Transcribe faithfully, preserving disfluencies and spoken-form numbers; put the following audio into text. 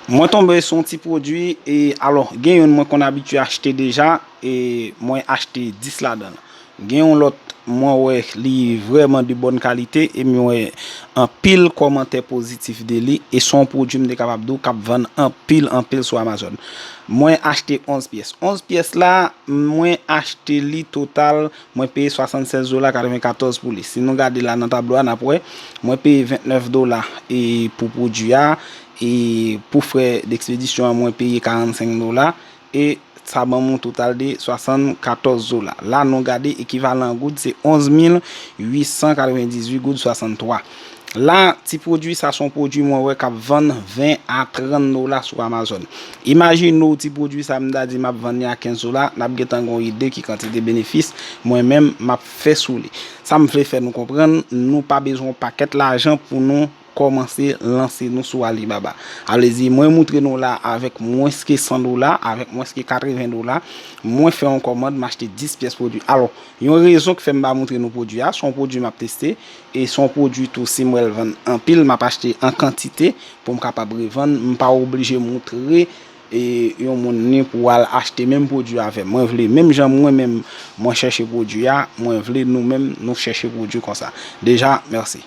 Mwen tonbe sou yon ti pwodui, e alò, gen youn mwen konn abitye achte deja, e mwen achte dis ladan l. Gen yon lòt, mwen wè li vrèman de bòn kalite, e mwen wè anpil kòmantè pozitif de li, e se yon pwodui m te kapab di w k ap vann anpil, anpil sou Amazon. Mwen achte onz pyès. Onz pyès la, mwen achte li total, mwen peye swasannsèz dola katrevenkatòz pou li. Si nou gade la nan tablo a, n ap wè, mwen peye vennèf dola e pou pwodui a, e pou frè dekspedisyon an, mwen peye karannsenk dola, e sa ban m yon total de swasannkatòz dola. La, nou gade ekivalan goud, se onz mil uit san katrevendizuit goud swasanntwa. La, ti pwodui sa, se yon pwodui mwen wè k ap vann ven a trant dola sou Amazon. Imajine w, ti pwodui sa, m ta di m ap vann li a kenz dola, n ap gentan gen yon ide ki kantite benefis mwen menm m ap fè sou li. Sa m vle fè nou konprann, nou pa bezwen yon pakèt lajan pou nou kòmanse lanse nou sou Alibaba. Alezi, mwen moutre nou la avèk mwens ke san dola, avèk mwens ke katreven dola, mwen fè yon kòmand, m achte dis pyès pwodui. Alò, yon rezon k fè m pa moutre nou pwodui a, se yon pwodui m ap teste, e se yon pwodui tou, si m wè l vann anpil, m ap achte an kantite pou m kapab revann, m pa oblije moutre e yon moun ni pou al achte menm pwodui avè m. Mwen vle, menm jan mwen menm, mwen chèche pwodui a, mwen vle nou menm, nou chèche pwodui konsa. Deja, mèsi.